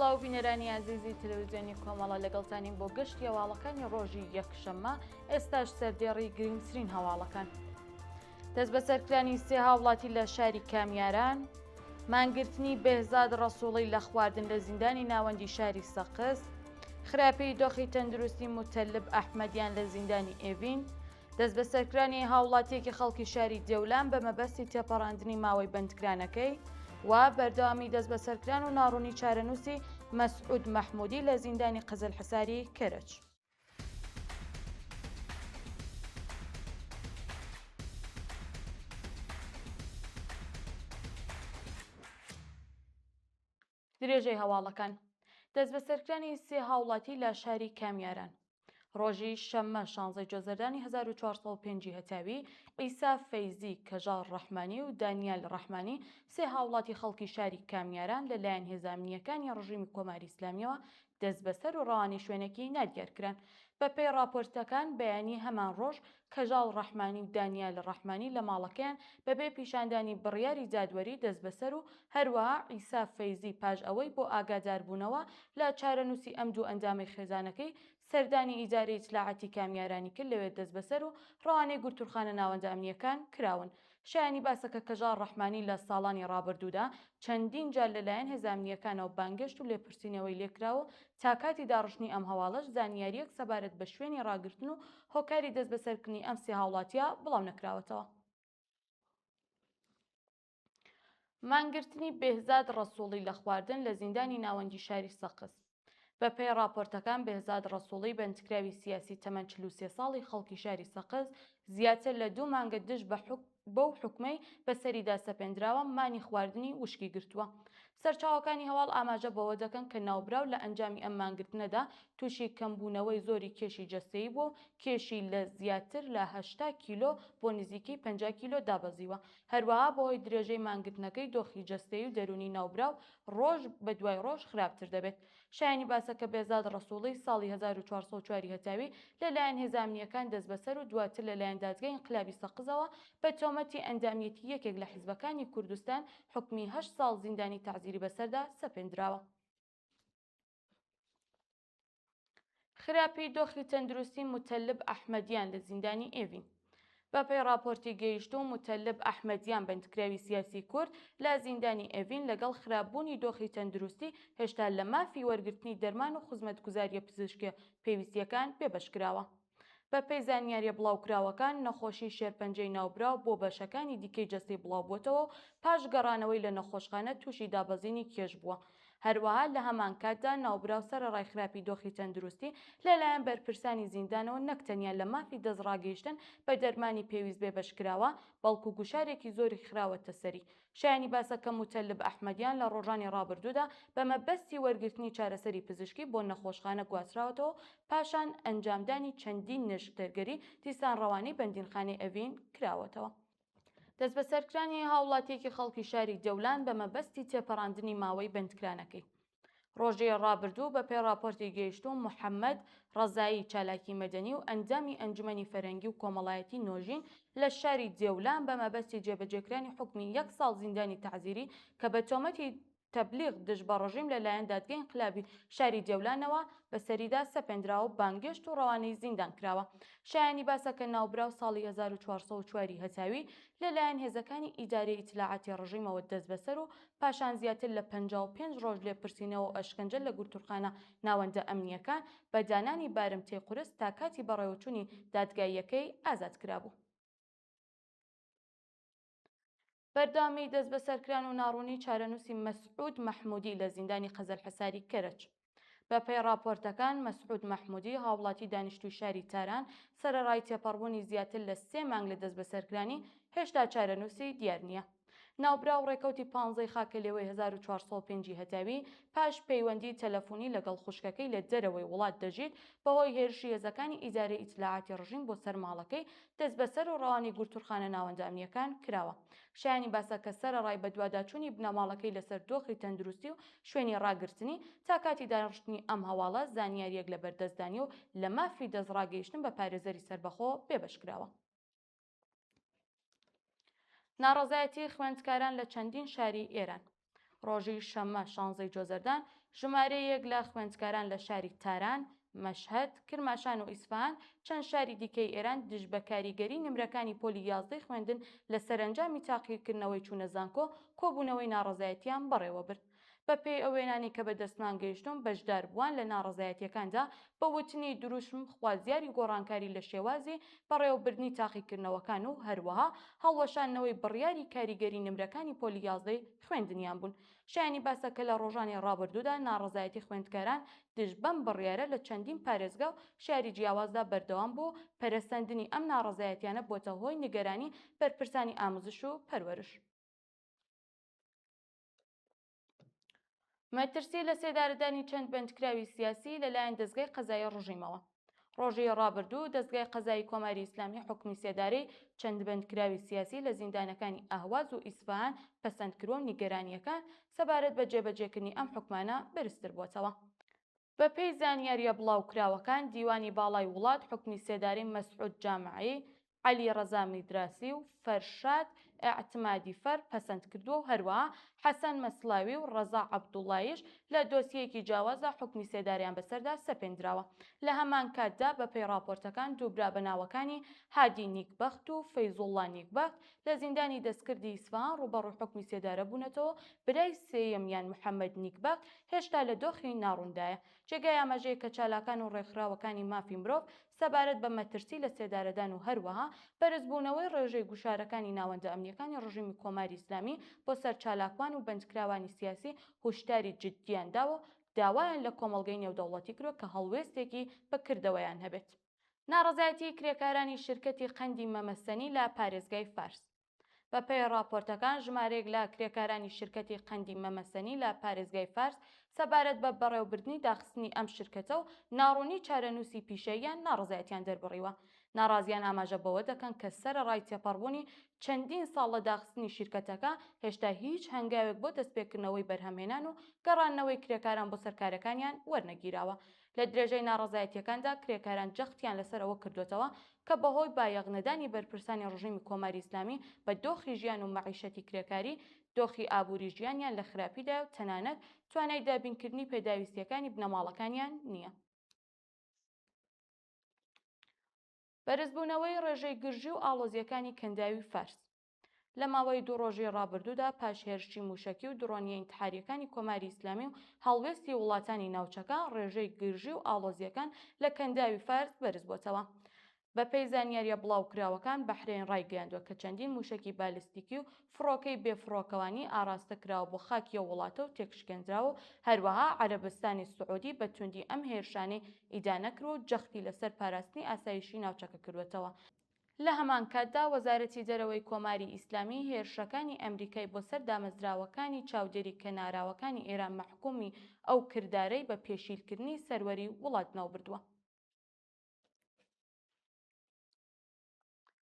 سڵاو بینەرانی ئازیزی تەلەویزیۆنی کۆمەڵە لەگەڵتانین بۆ گەشتی هەواڵەکانی ڕۆژی یەکشەممە ئێستاش سەردێڕی گرنگترین هەواڵەکان. دەستبەسەرکرانی سێ هاوڵاتی لە شاری کامیاران، مانگرتنی بێهزاد ڕەسوڵی لە خواردن لە زیندانی ناوەندی شاری سەقز، خراپی دۆخی تەندروستی موتەلب ئەحمەدیان لە زیندانی ئێڤین، دەستبەسەرکرانی هاوڵاتیەکی خەڵکی شاری دێولان بە مەبەستی تێپەڕاندنی ماوەی بەندکرانەکەی و بەردەوامی دەستبەسەرکران و ناڕوونی چارەنووسی مەسعود مەحمودی لە زیندانی قزلحساری کەرەج. درێژەی هەواڵەکان دەستبەسەرکرانی سێ هاوڵاتی لە شاری کامیاران ڕۆژی شەممە شانزەی جۆزەردانی 1405 هەتاوی عیسا فەیزی، کەژاڵ ڕەحمانی و دانیال ڕەحمانی سێ هاوڵاتی خەڵکی شاری کامیاران لەلایەن هێزە ئەمنییەکانی ڕژیمی کۆماری ئیسلامییەوە دەستبەسەر و ڕەوانەی شوێنێکی نادیار کران. بەپێی ڕاپۆرتەکان بەیانی هەمان ڕۆژ کەژاڵ ڕەحمانی و دانیال ڕەحمانی لە ماڵەکەیان بەبێ پیشاندانی بڕیاری دادوەری دەستبەسەر و هەروەها عیسا فەیزی پاش ئەوەی بۆ ئاگاداربوونەوە لە چارەنووسی ئەم دوو ئەندامەی خێزانەکەی سەردانی ئیدارەی ئیتلاعاتی کامیارانی کرد لەوێ دەستبەسەر و ڕەوانەی گرتووخانە ناوەندە ئەمنییەکان کراون. شایانی باسە کە کەژاڵ ڕەحمانی لە ساڵانی ڕابردوودا چەندین جار لە لایەن هێزە ئەمنییەکانەوە بانگهێشت و لێپرسینەوەی لێکراوە و تا کاتی داڕشتنی ئەم هەواڵەش زانیارییەک سەبارەت بە شوێنی ڕاگرتن و هۆکاری دەستبەسەرکردنی ئەم سێ هاوڵاتییە بڵاو نەکراوەتەوە. مانگرتنی بێهزاد ڕەسووڵی لە خواردن لە زیندانی ناوەندی شاری سەقز. بەپێی ڕاپۆرتەکان بێهزاد ڕەسووڵی بەندکراوی سیاسی تەمەن 43 ساڵی خەڵکی شاری سەقز زیاتر لە دوو مانگە دژ بە بەو حوکمەی بەسەریدا سەپێندراوە مانی خواردنی وشکی گرتووە. سەرچاوەکانی هەواڵ ئاماژە بەوە دەکەن کە ناوبراو لە ئەنجامی ئەم مانگرتنەدا تووشی کەمبوونەوەی زۆری کێشی جەستەیی بووە و کێشی لە زیاتر لە 80 کیلۆ بۆ نزیکەی 50 کیلۆ دابەزیوە. هەروەها بەهۆی درێژەی مانگرتنەکەی دۆخی جەستەیی و دەروونی ناوبراو ڕۆژ بە دوای ڕۆژ خراپتر دەبێت. شایانی باسە کە بێزاد ڕەسووڵی ساڵی 1404 هەتاوی لە لایەن هێزە ئەمنییەکان دەستبەسەر و دواتر لە لایەن دادگای ئینقلابی سەقزەوە بە تۆمەتی ئەندامیەتی یەکێک لە حیزبەکانی کوردستان حوکمی هەشت ساڵ زیندانی تەعزیری بەسەردا سەپێندراوە. خراپی دۆخی تەندروستی موتەلب ئەحمەدیان لە زیندانی ئێڤین. بەپێی ڕاپۆرتی گەیشتوو موتەلب ئەحمەدیان بەندکراوی سیاسی کورد لە زیندانی ئێڤین لەگەڵ خراپبوونی دۆخی تەندروستی هێشتا لە مافی وەرگرتنی دەرمان و خزمەتگوزارییە پزیشکیە پێویستییەکان بێبەشکراوە. بەپێی زانیارییە بڵاوکراوەکان، نەخۆشی شێرپەنجەی ناوبراو بۆ بەشەکانی دیکەی جەستەی بڵاوبووەتەوە و پاش گەڕانەوەی لە نەخۆشخانە تووشی دابەزینی کێش بووە. هەروەها لە هەمانکاتدا ناوبراو سەرەڕای خراپی دۆخی تەندروستی، لەلایەن بەرپرسانی زیندانەوە نەک تەنیا لە مافی دەستڕاگەیشتن بە دەرمانی پێویست بێبەشکراوە، بەڵکو گوشارێکی زۆری خراوەتە سەری. شایانی باسە کە موتەلب ئەحمەدیان لە ڕۆژانی ڕابردوودا بە مەبەستی وەرگرتنی چارەسەری پزیشکی بۆ نەخۆشخانە گواستراوەتەوە و پاشان ئەنجامدانی چەندین نەشتەرگەری دیسان ڕەوانەی بەندینخانەی ئەڤین کراوەتەوە. دەستبەسەرکرانی هاوڵاتییەکی خەڵکی شاری دەولان بە مەبەستی تێپەڕاندنی ماوەی بەندکرانەکەی. ڕۆژی ڕابردوو بە پێی ڕاپۆرتی گەیشتوو محەممەد ڕەزایی چالاکی مەدەنی و ئەندامی ئەنجومەنی فەرهەنگی و کۆمەڵایەتی نۆژین لە شاری دێولان بە مەبەستی جێبەجێکرانی حوکمی یەک ساڵ زیندانی تەعزیری کە بە تۆمەتی تەبلیغ دژ بە ڕژیم لە لایەن دادگەی ئینقلابی شاری دێولانەوە بە سەریدا سەپێندراوە و بانگێشت و ڕەوانەی زیندان کراوە. شایانی باسە کە ناوبراو ساڵی 1404 هەتاوی لە لایەن هێزەکانی ئیدارەی ئیتلاعاتی ڕژیمەوە دەستبەسەر و پاشان زیاتر لە 55 ڕۆژ لێپرسینەوە و ئەشکەنجە لە گرتووخانە ناوەندە ئەمنییەکان بە دانانی بارمتەی قورس تا کاتی بەڕێوەچوونی دادگاییەکەی ئازاد کرابوو. بەردەوامی دەستبەسەرکران و ناڕوونی چارەنووسی مەسعود مەحمودی لە زیندانی قەزەلحەساری کەرەج. بەپێی ڕاپۆرتەکان، مەسعود مەحمودی، هاوڵاتی دانیشتووی شاری تاران، سەرەڕای تێپەڕبوونی زیاتر لە سێ مانگ لە دەستبەسەرکرانی، هێشتا چارەنووسی دیار نییە. ناوبراو ڕێکەوتی پانزەی خاکەلێوەی 1405 ی هەتاوی، پاش پەیوەندی تەلەفونی لەگەڵ خوشکەکەی لە دەرەوەی وڵات دەژیت، بەهۆی هێرشی هێزەکانی ئیدارەی ئیتلاعاتی ڕژیم بۆ سەر ماڵەکەی، دەستبەسەر و ڕەوانەی گرتووخانە ناوەندە ئەمنییەکان کراوە. شایانی باسە کە سەرەڕای بەدواداچوونی بنەماڵەکەی لەسەر دۆخی تەندروستی و شوێنی ڕاگرتنی، تا کاتی داڕشتنی ئەم هەواڵە زانیارییەک لەبەردەستدا نییە و لە مافی دەستڕاگەیشتن بە پارێزەری سەربەخۆ بێبەش کراوە. ناڕەزایەتی خوێندکاران لە چەندین شاری ئێران. ڕۆژی شەممە شانزەی جۆزەردان ژمارەیەک لە خوێندکاران لە شاری تاران، مەشهەد، کرماشان و ئیسفەهان چەند شاری دیکەی ئێران دژ بە کاریگەری نمرەکانی پۆلی یازدەی خوێندن لە سەرەنجامی تاقیکردنەوەی چوونە زانکۆ کۆبوونەوەی ناڕەزایەتیان بەڕێوەبرد. بە پێی ئەو وێنانەی کە بە دەستمان گەیشتوون بەشداربووان لە ناڕەزایەتییەکاندا بە وتنی دروشم خوازیاری گۆڕانکاری لە شێوازی بەڕێوەبردنی تاقیکردنەوەکان و هەروەها هەڵوەشاندنەوەی بڕیاری کاریگەری نمرەکانی پۆلی یازدەی خوێندنیان بوون. شایانی باسە کە لە ڕۆژانی ڕابردوودا ناڕەزایەتی خوێندکاران دژ بەم بڕیارە لە چەندین پارێزگا و شاری جیاوازدا بەردەوام بوو و پەرەسەندنی ئەم ناڕەزایەتیانە بۆتە هۆی نیگەرانی بەرپرسانی ئاموزش و پەروەرش. مەترسی لە سێدارەدانی چەند بەندکراوی سیاسی لەلایەن دەزگای قەزایی ڕژیمەوە. ڕۆژی ڕابردوو دەزگای قەزایی کۆماری ئیسلامی حوکمی سێدارەی چەند بەندکراوی سیاسی لە زیندانەکانی ئەهواز و ئیسفەهان پەسەند کروە و نیگەرانییەکان سەبارەت بە جێبەجێکردنی ئەم حوکمانە بەرزتر بووەتەوە. بەپێی زانیارییە بڵاوکراوەکان، دیوانی باڵای وڵات حوکمی سێدارەی مەسعود جامعی، عەلی ڕەزا میدراسی و فەرشاد ئێعتمادیفەر پەسەند کردووە و هەروەها حەسەن مەسڵاوی و ڕەزا عەبدوڵڵایش لە دۆسیەیەکی جیاوازدا حوکمی سێدارەیان بەسەردا سەپێندراوە. لە هەمان کاتدا بەپێی ڕاپۆرتەکان دوو برا بە ناوەکانی هادی نیکبەخت و فەیزوڵڵا نیکبەخت لە زیندانی دەستکردی ئیسفەهان ڕووبەڕووی حوکمی سێدارە بوونەتەوە و برای سێیەمیان محەمەد نیکبەخت هێشتا لە دۆخی ناڕووندایە. جێگای ئاماژەیە کە چالاکان و ڕێکخراوەکانی مافی مرۆڤ سەبارەت بە مەترسی لە سێدارەدان و هەروەها بەرزبوونەوەی ڕێژەی گوشارەکانی ناوەندە ئەمنییەکانی ڕژیمی کۆماری ئیسلامی بۆ سەر چالاکوان و بەندکراوانی سیاسی هوشداری جددیان داوە و داوایان لە کۆمەڵگەی نێودەوڵەتی کردوە کە هەڵوێستێکی بە کردەوەیان هەبێت. ناڕەزایەتیی کرێکارانی شرکەتی قەندی مەمەسەنی لە پارێزگای فارس. بە پێی ڕاپۆرتەکان ژمارەیەک لە کرێکارانی شرکەتی قەندی مەمەسەنی لە پارێزگای فارس سەبارەت بە بەڕێوەبردنی داخستنی ئەم شرکەتە و ناڕوونی چارەنووسی پیشەییان ناڕەزایەتیان دەربڕیوە. ناڕازیان ئاماژە بەوە دەکەن کە سەرەڕای تێپەڕبوونی چەندین ساڵ لە داخستنی شیرکەتەکە، هێشتا هیچ هەنگاوێک بۆ دەستپێکردنەوەی بەرهەمهێنان و گەڕاندنەوەی کرێکاران بۆ سەر کارەکانیان وەرنەگیراوە. لە درێژەی ناڕەزایەتییەکاندا کرێکاران جەختیان لەسەر ئەوە کردووەتەوە کە بەهۆی بایەخ نەدانی بەرپرسانی ڕژیمی کۆماری ئیسلامی بە دۆخی ژیان و مەعیشەتی کرێکاری، دۆخی ئابووری ژیانیان لە خراپیدایە و تەنانەت توانای دابینکردنی پێداویستییەکانی بنەماڵەکانیان نییە. بەرزبوونەوەی ڕێژەی گرژی و ئاڵۆزییەکانی کەنداوی فارس لە ماوەی دوو ڕۆژی ڕابردوودا پاش هێرشی مووشەکی و دڕۆنییە ئینتحارییەکانی کۆماری ئیسلامی و هەڵوێستی وڵاتانی ناوچەکە، ڕێژەی گرژی و ئاڵۆزییەکان لە کەنداوی فارس بەرزبووەتەوە. بەپێی زانیارییە بڵاوکراوەکان، بەحرەین ڕایگەیاندووە کە چەندین مووشەکی بالستیکی و فڕۆکەی بێفڕۆکەوانی ئاڕاستە کراوە بۆ خاکی ئەو وڵاتە و تێکشکێندراوە و هەروەها عەرەبستانی سعودی بە توندی ئەم هێرشانەی ئیدانە کردووە و جەختی لەسەر پاراستنی ئاسایشی ناوچەکە کردووەتەوە. لە هەمان کاتدا وەزارەتی دەرەوەی کۆماری ئیسلامی هێرشەکانی ئەمریکای بۆ سەر دامەزراوەکانی چاودێری کەناراوەکانی ئێران مەحکوومی ئەو کردارەی بە پێشیلکردنی سەروەری وڵات ناوبردووە.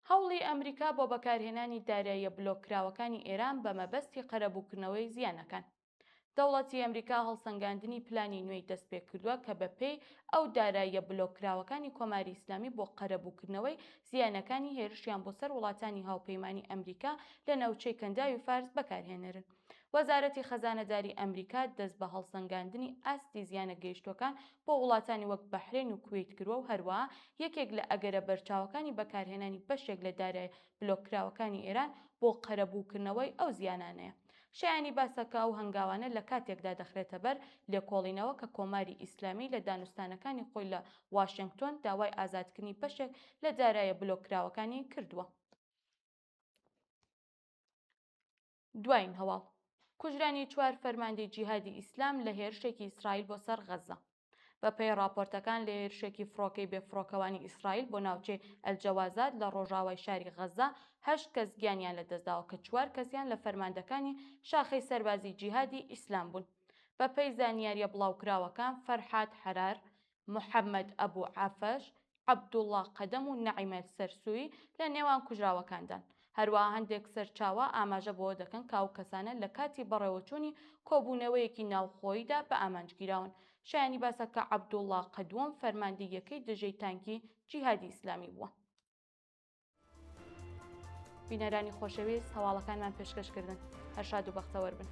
هەوڵی ئەمریکا بۆ بەکارهێنانی داراییە بلۆککراوەکانی ئێران بە مەبەستی قەرەبووکردنەوەی زیانەکان. دەوڵەتی ئەمریکا هەڵسەنگاندنی پلانی نوێی دەستپێکردووە کە بە پێی ئەو داراییە بلۆککراوەکانی کۆماری ئیسلامی بۆ قەرەبووکردنەوەی زیانەکانی هێرشیان بۆ سەر وڵاتانی هاوپەیمانی ئەمریکا لە ناوچەی کەنداوی فارس بەکارهێنرن. وەزارەتی خەزانەداری ئەمریکا دەست بە هەڵسەنگاندنی ئاستی زیانە گەیشتووەکان بۆ وڵاتانی وەک بەحرەین و کوەیت کرووە و هەروەها یەکێک لە ئەگەرە بەرچاوەکانی بەکارهێنانی بەشێک لە دارایە بلۆککراوەکانی ئێران بۆ قەرەبووکردنەوەی ئەو زیانانەیە. شایانی باسە کە ئەو هەنگاوانە لە کاتێکدا دەخرێتە بەر لێکۆڵینەوە کە کۆماری ئیسلامی لە دانوستانەکانی خۆی لە واشێنگتۆن داوای ئازادکردنی بەشێک لە دارایە بلۆککراوەکانی کردووە. دوایین هەواڵ، کوژرانی چوار فەرماندەی جیهادی ئیسلام لە هێرشێکی ئیسرائیل بۆ سەر غەززە. بەپێی ڕاپۆرتەکان لە هێرشێکی فڕۆکەی بێفڕۆکەوانی ئیسرائیل بۆ ناوچەی ئەلجەوازات لە ڕۆژاوای شاری غەززە هەشت کەس گیانیان لەدەستداوە کە چوار کەسیان لە فەرماندەکانی شاخەی سەربازی جیهادی ئیسلام بوون. بەپێی زانیارییە بڵاوکراوەکان فەرحاد حەرار، محەمەد ئەبو عەفەش، عەبدوڵڵا قەدەم و نەعیمە سەرسووی لە نێوان کوژراوەکاندان. هەروەها هەندێک سەرچاوە ئاماژە بەوە دەکەن کە ئەو کەسانە لە کاتی بەڕێوەچوونی کۆبوونەوەیەکی ناوخۆییدا بە ئامانج گیراون. شایانی باسە کە عەبدوڵڵا قەدوەم فەرماندەی یەکەی دژەی تانکی جیهادی ئیسلامی بووە. بینەرانی خۆشەویست هەواڵەکانمان پێشکەش کردن. هەر شاد و بەختەوەر بن.